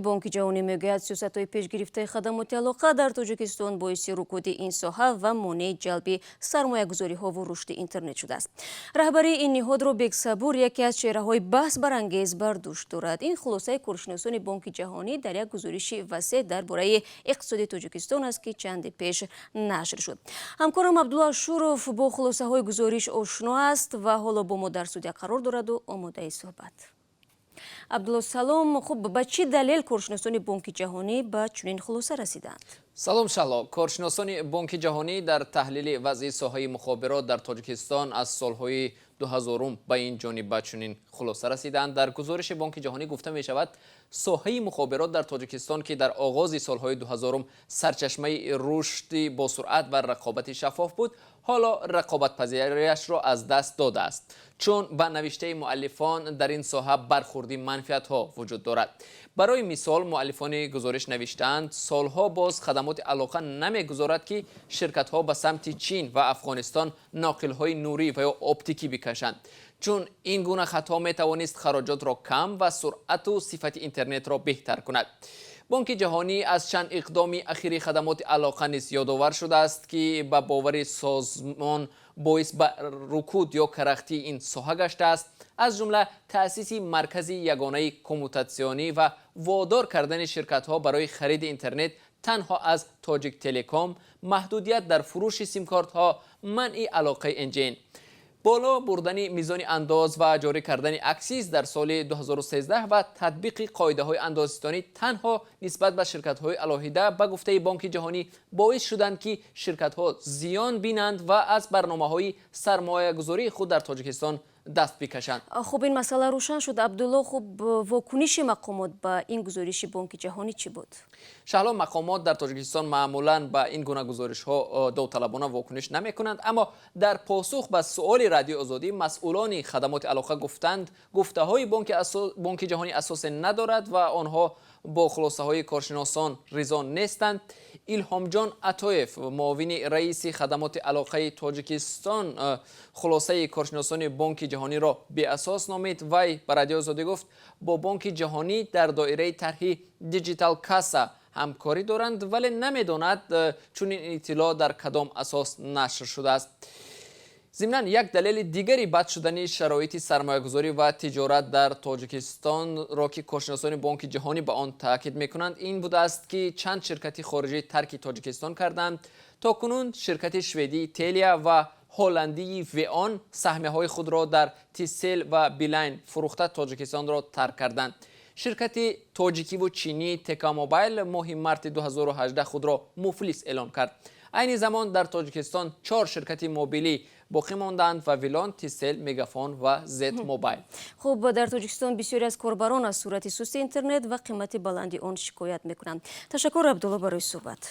Бонки Ҷаҳонӣ мегӯяд, сиёсатҳои пешгирифтаи хадамоти алоқа дар Тоҷикистон боиси рукуди ин соҳа ва монеи ҷалби сармоягузориҳову рушди интернет шудааст. Раҳбарии ин ниҳодро Бексабур, яке аз чеҳраҳои баҳсбарангез, бар дӯш дорад. Ин хулосаи коршиносони Бонки Ҷаҳонӣ дар як гузориши васеъ дар бораи иқтисоди Тоҷикистон аст, ки чанде пеш нашр шуд. Ҳамкорам Абдулло Ашуров бо хулосаҳои гузориш ошно аст ва ҳоло бо мо дар студия қарор дораду омодаи суҳбат. Абдулло, салом. Хуб, ба чӣ далел коршиносони Бонки Ҷаҳонӣ ба чунин хулоса расиданд? Салом, Шаҳло. Коршиносони Бонки Ҷаҳонӣ дар таҳлили вазъи соҳаи мухобирот дар Тоҷикистон аз солҳои 2000-ум ба ин ҷониб ба чунин хулоса расиданд. Дар гузориши Бонки Ҷаҳонӣ гуфта мешавад, соҳаи мухобирот дар Тоҷикистон, ки дар оғози солҳои 2000-ум сарчашмаи рушди босуръат ва рақобати шаффоф буд, ҳоло рақобатпазириашро аз даст додааст, чун ба навиштаи муаллифон дар ин соҳа бархурди манфиатҳо вуҷуд дорад. Барои мисол, муаллифони гузориш навиштаанд, солҳо боз хадамоти алоқа намегузорад, ки ширкатҳо ба самти Чин ва Афғонистон ноқилҳои нурӣ ва ё оптикӣ бикашанд, чун ин гуна хатҳо метавонист хароҷотро кам ва суръату сифати интернетро беҳтар кунад. Бонки Ҷаҳонӣ аз чанд иқдоми ахири хадамоти алоқа низ ёдовар шудааст, ки ба бовари созмон боис ба рукуд ё карахтии ин соҳа гаштааст, аз ҷумла таъсиси маркази ягонаи коммутатсионӣ ва водор кардани ширкатҳо барои хариди интернет танҳо аз Тоҷик Телеком, маҳдудият дар фурӯши симкортҳо, манъи алоқаи NGN, боло бурдани мизони андоз ва ҷорӣ кардани аксиз дар соли 2013 ва татбиқи қоидаҳои андозситонӣ танҳо нисбат ба ширкатҳои алоҳида, ба гуфтаи Бонки Ҷаҳонӣ, боис шуданд, ки ширкатҳо зиён бинанд ва аз барномаҳои сармоягузории худ дар Тоҷикистон даст бикашанд. Хуб, ин масъала рӯшан шуд, Абдулло. Хуб, вокуниши мақомот ба ин гузориши Бонки Ҷаҳонӣ чӣ буд? Шаҳло, мақомот дар Тоҷикистон маъмулан ба ин гуна гузоришҳо довталабона вокуниш намекунанд, аммо дар посух ба суоли Радиои Озодӣ масъулони хадамоти алоқа гуфтанд, гуфтаҳои Бонки Ҷаҳонӣ асосе надорад ва онҳо бо хулосаҳои коршиносон ризо нестанд. Илҳомҷон Атоев, муовини раиси хадамоти алоқаи Тоҷикистон, хулосаи коршиносони Бонки Ҷаҳониро беасос номид. Вай ба Радиои Озодӣ гуфт, бо Бонки Ҷаҳонӣ дар доираи тарҳи Digital Касса ҳамкорӣ доранд, вале намедонад, чунин иттилоъ дар кадом асос нашр шудааст. Зимнан, як далели дигари бад шудани шароити сармоягузорӣ ва тиҷорат дар Тоҷикистонро, ки коршиносони Бонки Ҷаҳонӣ ба он таъкид мекунанд, ин будааст, ки чанд ширкати хориҷӣ тарки Тоҷикистон карданд. То кунун ширкати шведии Телия ва ҳолландии Веон саҳмияҳои худро дар Тисел ва Билайн фурӯхта, Тоҷикистонро тарк карданд. Ширкати тоҷикиву чинӣ Текамобайл моҳи марти 2018 худро муфлис эълон кард. Айни замон дар Тоҷикистон чор ширкати мобилӣ боқӣ мондаанд: Вавилон, Тисел, Мегафон ва Зет Мобайл. Хуб, дар Тоҷикистон бисёре аз корбарон аз суръати сусти интернет ва қимати баланди он шикоят мекунанд. Ташаккур, Абдулло, барои суҳбат.